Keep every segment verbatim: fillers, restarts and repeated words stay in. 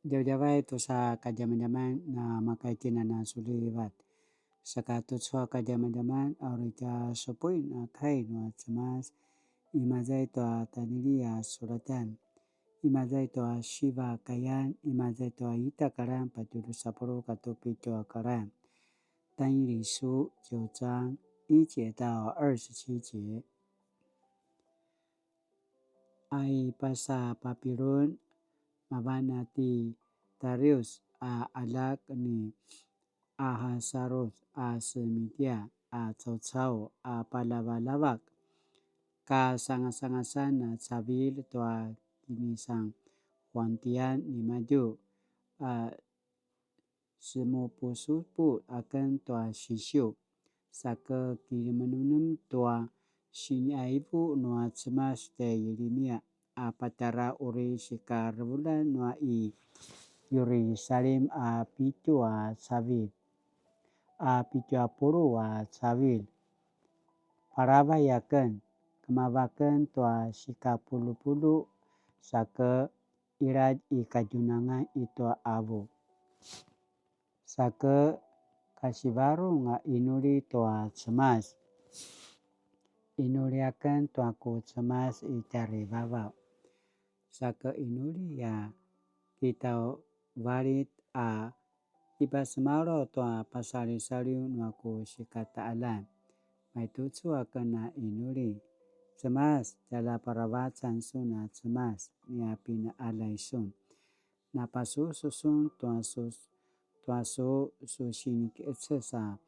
Djavadjavay tusa kadjamadjaman na makaitjinan a sulivat. Saka tucu a kadjamadjaman a uri tja supuin a kai nua Cemas, imaza i tua Tanili a sulatan, imaza i tua siva kayan, imaza i tua ita karan patje drusa puluq katua pitju a karan. 但以理书九章一节到二十七节。 A i pasa Papilun, mavan a ti Darius a aljak ni Ahasarus a se Midia a caucau a palavalavak, ka sangasangasan a cavilj tua kinisanhuantian nimadju, a semupusupu aken tua sisiu, saka kinemenem tua siniaivu nua Cemas tjai Yirimia a patjara uri sikarevulan nua i Yirusalim a pitju a cavilj, a pitju a puluq a cavilj. Paravay aken, kemavaken tua sikapulupulu, saka iladj i kadjunangan i tua avu. Saka kasivarung a inuli tua Cemas. Inuli aken tua ku Cemas i tjarivavaw. Saka inuli a kitauvalit a kipasemalaw tua pasalisaliw nua ku sikataqaljan. Maitucu aken a inuli. Cemas, tjaljaparavacan sun a Cemas, nia pinaqaljay sun. Napasusu sun tua su, tua su, su sinikiqeces a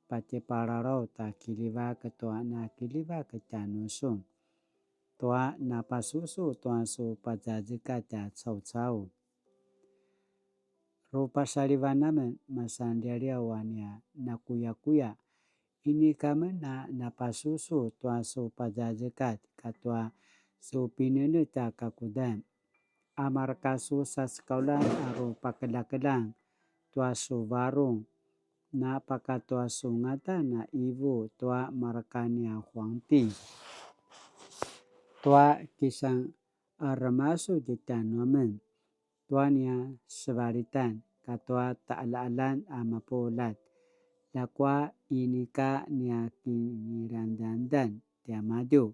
patje palalaut a kiljivak tua nakiljivak tjanusun. Tua napasusu tua su pazazekatj a caucau. Rupasalivan amen masanlialiaw a nia nakuyakuya. Inika amen a napasusu tua su pazazekatj katua su pinenetj a kakudan. A marka su sasekauljan a rupakeljakeljang tua su varung, na pakatua su ngadan a ivu tua marka nia huangti. Tua kisan a remasudj tjanuamen tua nia sevalitan katua taqaljaqaljan a mapuljat, ljakua inika nia kinilangdangdan tiamadju.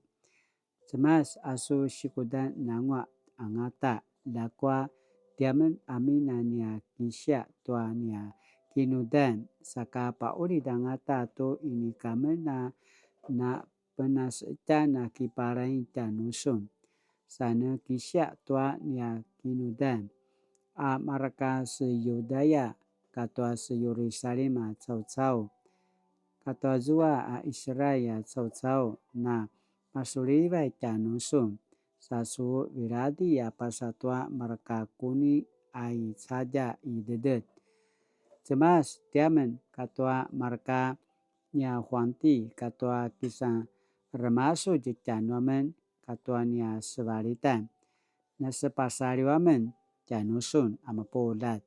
Cemas a su sikudan nanguaq angata, ljakua tiamen amin a nia kisiaq tua nia kinudan, saka paqulid angata tu inika amen a na penaseqetjan a kiparaing tjanusun. Sa ne kisiaq tua nia kinudan a marka se Yudaya katua se Yerusalem a caucau, katua zua a Israel a caucau, na masulivay tjanusun, sa su viladi a pasa tua marka kuni a i cadja i dedet. Cemas tiamen katua marka nia huangti katua kisan remasudj tjanuamen katua nia sevalitan. Nasepasaliw amen tjanusun a mapuljat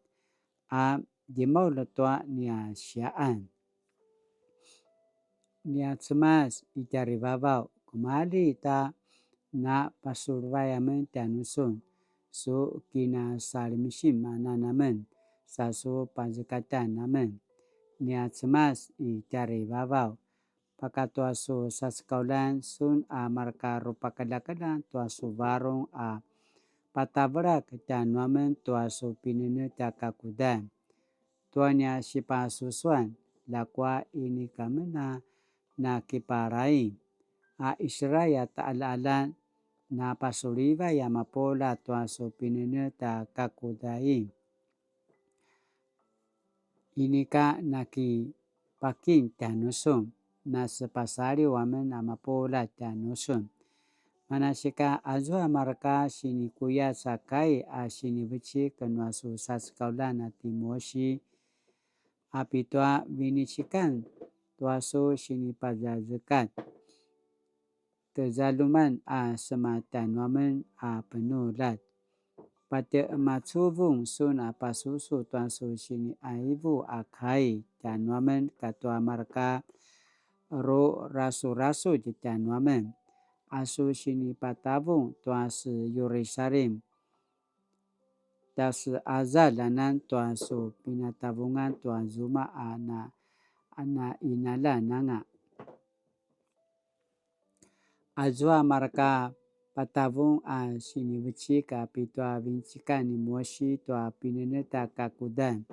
a djemaulj tua nia siaqan. Nia Cemas i tjarivavaw, kumalji ta na pasulivay amen tjanusun, su kinasalimsim anan amen, sa su pazekatan amen. Nia Cemas i tjarivavaw, pakatua su sasekauljan sun a marka rupakeljakeljang tua su varung a patavelak tjanuamen tua su pinenetj a kakudan. Tua nia sipasusuan, ljakua inika amen a nakiparaing, a Israel a taqaljaqaljan, napasulivay a mapuljat tua su pinenetj a kakudain. Inika nakipaking tjanusun, nasepasaliw amen a mapuljat tjanusun. Manasika azua marka sinikuyac a kai a sinivecik nua su sasekauljan a ti Mosi, a pitua vinecikan tua su sinipazazekatj. Tezaljuman a sema tjanuamen a penuljat. Patje emacuvung sun a pasusu tua su siniqaivu a kai tjanuamen katua marka rurasurasudj tjanuamen, a su sinipatavung tua se Yerusalem taseazalj anan tua su pinatavungan tua zuma a na, a na qinaljan anga. Azua marka patavung a sinivecik a pitua vincikan ni Mosi tua pinenetj a kakudan,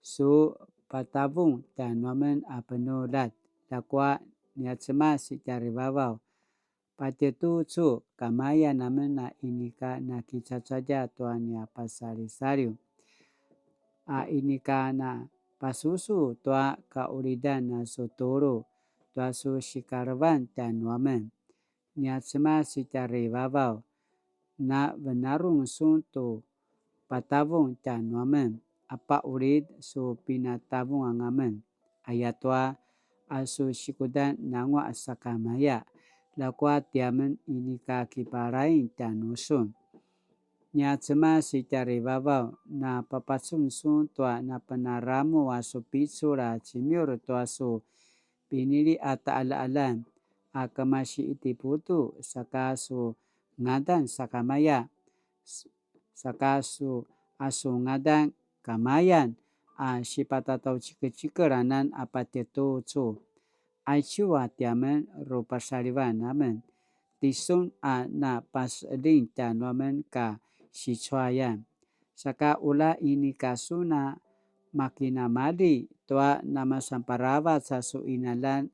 su patavung tjanuamen a penuljat, ljakua nia Cemas i tjarivavaw, patjetucu kamayan amen a inika nakicacadja tua nia pasalisaliw, a inika na pasusu tua kaqulidan a su tulu, tua su sikalevan tjanuamen. Nia Cemas i tjarivavaw, na venarung sun tu patavung tjanuamen, a paqulid su pinatavung angamen. Ayatua a su sikudan nanguaq sakamaya, ljakua tiamen inika kipalaing tjanusun. Nia Cemas i tjarivavaw, na papacun sun tua napenaramu a su picul a cimiur tua su pinili a taqaljaqaljan, a kemasi Itiputu, saka su ngadan sakamaya, s-, saka su, a su ngadan kamayan, a sipatataucikecikelanan a patjetucu. Aicu a tiamen rupasalivan amen, tisun a na paseqeljing tjanuamen ka sicuayan. Saka ula inika sun a makinamali tua namasanparavac a su qinaljan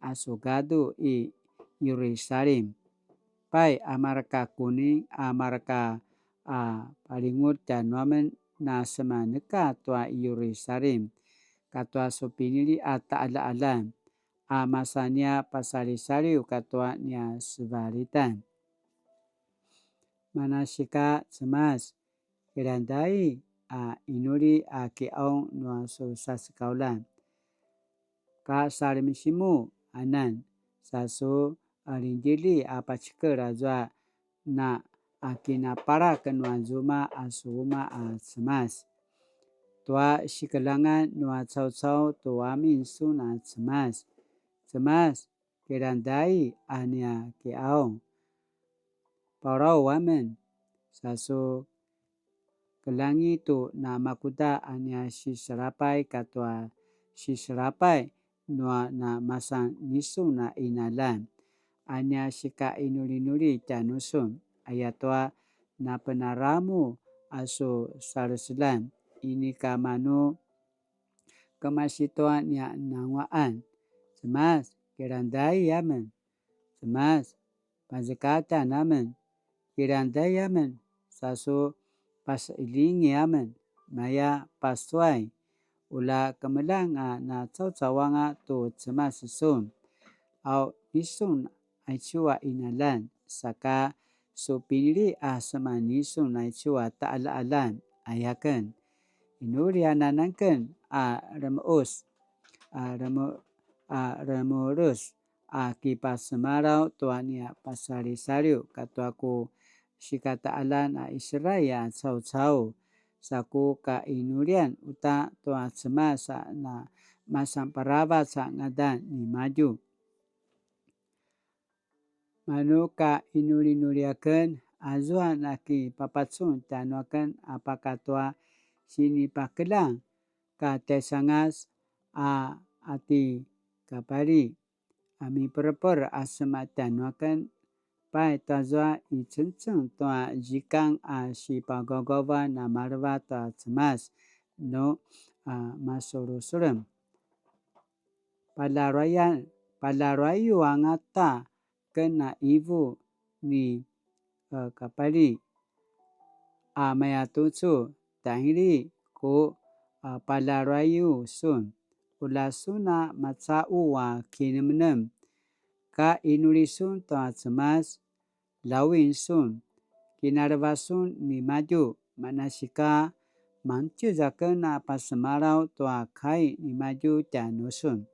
a su gadu i Yerusalim. Pai a marka kuning a marka a palingulj tjanuamen na semaneka tua i Yerusalim, katua su pinili a taqaljaqaljan, a masa nia pasalisaliw katua nia sevalitan. Manasika Cemas, kilangdai a inuli a kiqaung nua su sasekauljan. Ka salimsimu anan, sa su ljingdjelji a pacikel azua na a kinapalak nua zuma a su umaq a Cemas. Tua sikeljangan nua caucau tu amin sun a Cemas. Cemas, kilangdai a nia kiqaung. Paurau amen, sa su keljangi tu namakuda a nia siselapay katua siselapay nua namasan nisun a qinaljan, a nia sikaqinuljinulji tjanusun, ayatua napenaramu a su saleseljan, inika manu kemasi tua nia nanguaqan. Cemas, kilangdai amen. Cemas, pazekatan amen. Kilangdai amen, sa su paseqeljingi amen, maya pasuay. Ula kemeljang a na caucau anga tu Cemas sun. Au nisun aicu a qinaljan, saka su pinili a seman nisun aicu a taqaljaqaljan, ayaken. Inuli anan aken a remeus, a remu-, a remurus, a kipasemalaw tua nia pasalisaliw katua ku sikataqaljan a Israil a caucau, sa ku kainulian uta tua Cemas a namasanparavac a ngadan nimadju. Manu ka inulinuli aken, azua nakipapacun tjanuaken a pakatua sinipakeljang ka tjaisangas a, a ti Kapali, a miperper a sema tjanuaken, pai tazua i cengceng tua zikang a sipagawgawa na maleva tua Cemas nu a masulesulem. Palaruayan, palaruayu angata ken a ivu ni, e, Kapali. A mayatucu, tangili ku, a, palaruayu sun. Ula sun a macaqu a kinemnem. Ka inuli sun tua Cemas, lawin sun, kinaleva sun nimadju, manasika mangtjez aken a pasemalaw tua kai nimadju tjanusun.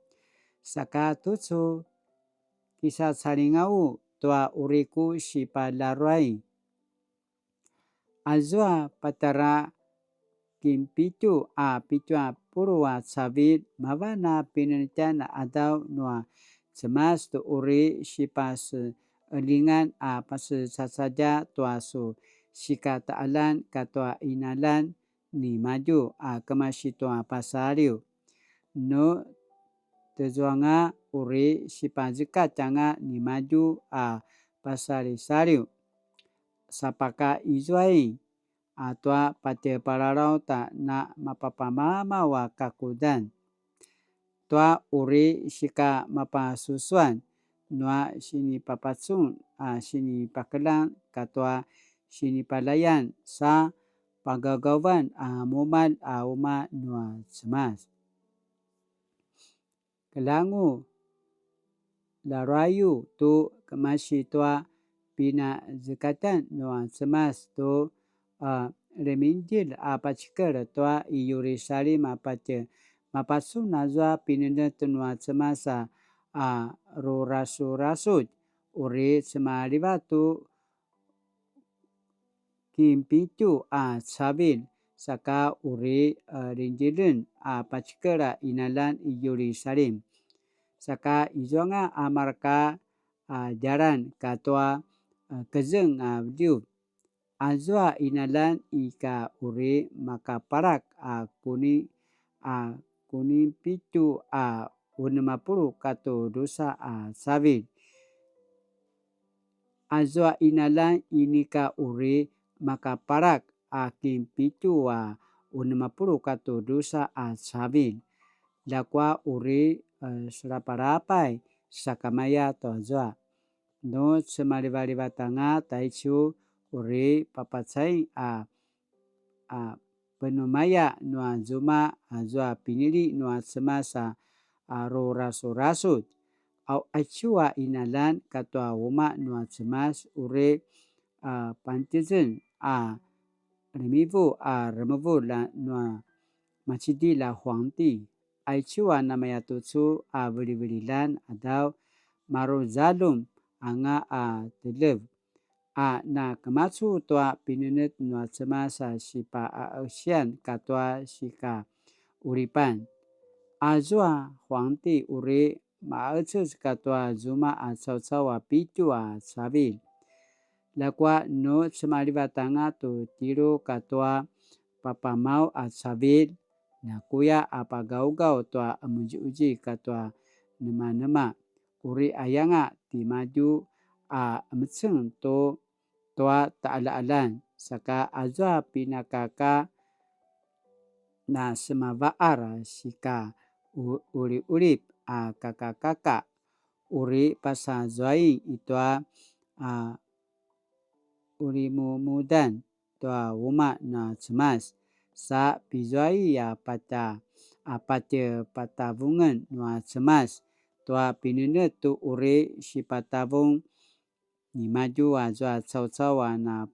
Saka tucu, kisacalingau tua uri ku sipalaruay. Azua patjara kinpitju a pitju a puluq a cavilj, mavan a pinenetjan a qadaw nua Cemas tu uri sipaseqeljingan a pasecacadja tua su sikataqaljan katua qinaljan nimadju a kemasi tua pasaliw. Nu tezuanga uri sipazekatj anga nimadju a pasalisaliw. Sapaka izuai a tua patjepalalaw ta na mapapamamaw a kakudan. Tua uri sika mapasusuan nua sinipapacun a sinipakeljang katua sinipalayan sa pagaugavan a mumalj a umaq nua Cemas. Keljangu, laruayu tu kemasi tua pinazekatan nua Cemas tu, a, remindil a pacikel tua i Yerusalim a patje mapacun azua pinenetj nua Cemas a, a, rurasurasudj, uri cemalivat tu kinpitju a cavilj, saka uri, e, rindilen a pacikel a qinaljan i Yerusalim. Saka izuanga a marka, a, djalan katua, e, kezeng a veliv. Azua qinaljan ika uri makapalak a kuni, a, kuninpitju a unem a puluq katua drusa a cavilj. Azua qinaljan inika uri makapalak a kinpitju a unem a puluq katua drusa a cavilj. Ljakua uri, e, selapalapay sakamaya tuazua. Nu cemalivalivat anga taicu uri papacain a a penumaya nua zuma azua pinili nua Cemas a, a rurasurasudj. Au aicu a qinaljan katua umaq nua Cemas uri, a, pantjezeng a remivu a remevul a nua macidilj a huangti. Aicu a namayatucu a vilivililjan a qadaw maru zaljum anga a teljev. A na kemacu tua pinenetj nua Cemas a sipaqaqesian katua sikaqulipan. Azua huangti uri maqecez katua zuma a caucau a pitju a cavilj. Ljakua nu cemalivat anga tu tjelu katua papamaw a cavilj, nakuya a pagaugaw tua qemuziquzip katua nemanema, uri ayanga timadju a qemeceng tu tua taqaljaqaljan, saka azua pinakaka na semavaqar a sika u-, uliulip a kakakaka, uri pasazuain itua a ulimumudan tua umaq na Cemas, sa pizuai a pata-, a patjepatavungen nua Cemas, tua pinenetj tu uri sipatavung nimadju azua caucau a na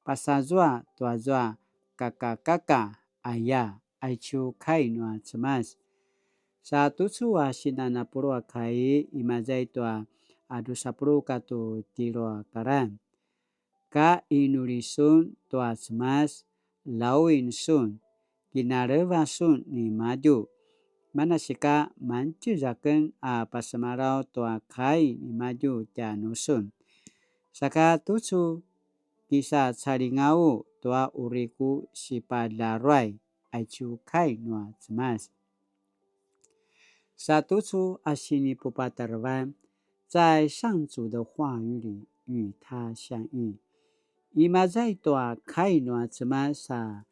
pasazua tuazua kakakaka aya, aicu kai nua Cemas. Sa tucu a sinan a pulu a kai, imaza i tua a drusa pulu katua tjelu a karan. Ka inuli sun tua Cemas, lauin sun, kinaleva sun nimadju. Manasika mangtjez aken a pasemalaw tua kai nimadju tjanusun. Saka tucu kisacalingau tua uri ku sipalaruay, aicu kai nua Cemas. Sa tucu a sinipupatarevan, 在上主的话语里与他相遇. Imaza i tua kai nua Cemas a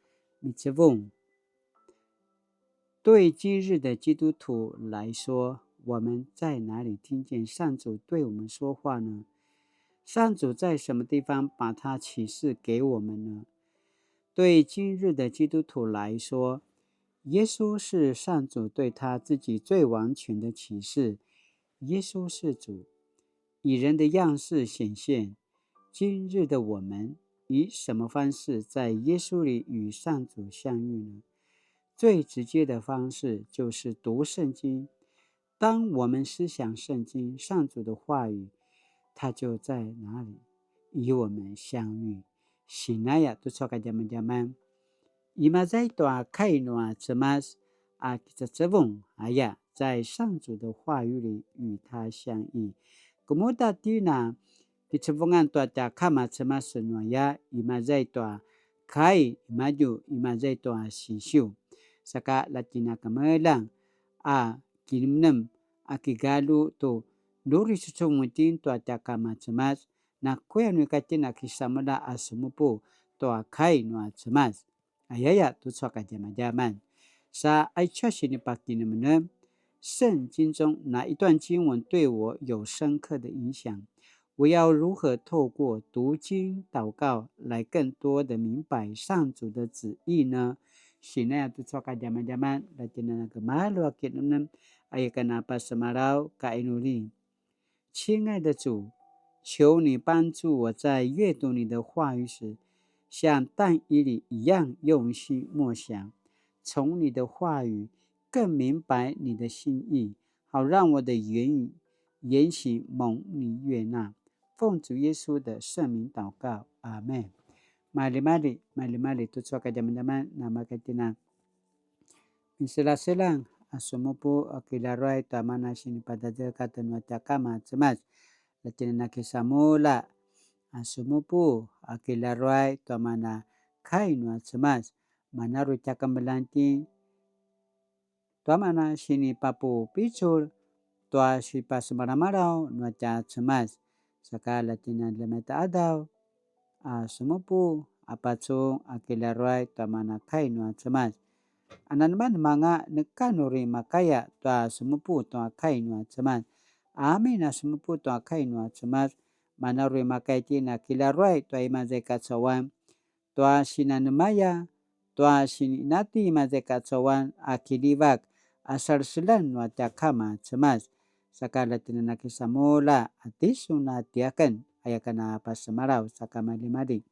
micevung. 对今日的基督徒来说，我们在哪里听见上主对我们说话呢？上主在什么地方把他启示给我们呢？对今日的基督徒来说，耶稣是上主对他自己最完全的启示。耶稣是主，以人的样式显现。今日的我们以什么方式在耶稣里与上主相遇呢？最直接的方式就是读圣经。当我们思想圣经，上主的话语，它就在那里与我们相遇。Sinaya tucu a kadjamadjaman. Imaza i tua kai nua Cemas a kicecevung aya, 在上主的话语里与他相遇. Kemuda tjen a kicevungan tua tja kama Cemas nuaya, imaza i tua kai, imadju, imaza i tua sisiu. Saka latjina kemeljang a kinemnem a kigalju tu luri sucungutin tua tja kama Cemas, nakuya nu ika tjen a kisamulja a semupu tua kai nua Cemas. Ayaya tucu a kadjamadjaman. Sa aicu a sinipakinemnem, 圣经中哪一段经文对我有深刻的影响？我要如何透过读经、祷告来更多的明白上主的旨意呢？Sinaya tucu a kadjamadjaman, latjina na kemalu a kinemnem, aya kana pasemalaw ka inuli. 亲爱的主，求你帮助我在阅读你的话语时，像但以理一样用心默想，从你的话语更明白你的心意，好让我的言语言行蒙你悦纳。奉主耶稣的圣名祷告，阿门。Mali mali, mali mali, tucu a kadjamadjaman, nama katina. Miselaselang a semupu a kilaruay tua mana sinipadadekatan nua tja kama Cemas. Latjina na kisamulja a semupu a kilaruay tua mana kai nua Cemas. Mana ru tja kemeljang itjen tua mana sinipapupicul tua sipasemalamalaw nua tja Cemas. Saka latjina ljemaitaqadaw a semupu a pacun a kilaruay tua mana kai nua Cemas. A nanemanemanga neka nu uri makaya tua semupu tua kai nua Cemas. Amin a semupu tua kai nua Cemas. Mana uri makaya itjen a kilaruay tua imaza i kacauan, tua sinanemaya, tua sininati imaza i kacauan a kiljivak a saleselan nua tja kama Cemas. Saka latjina na kisamulja a tisun a tiaken, aya kana pasemalaw saka malimali.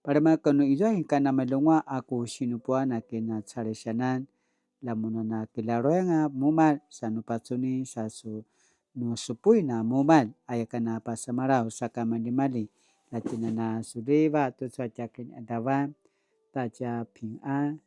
Palema kenu izua ika namalunguaq a ku sinupuan a kinacalisianan, lamun a na kilaruayanga mumalj sa nu pacuni sa su nu supuin a mumalj, aya kana pasemalaw saka malimali. Latjina na suliva tucu a tja kinaqadavan, 大家平安。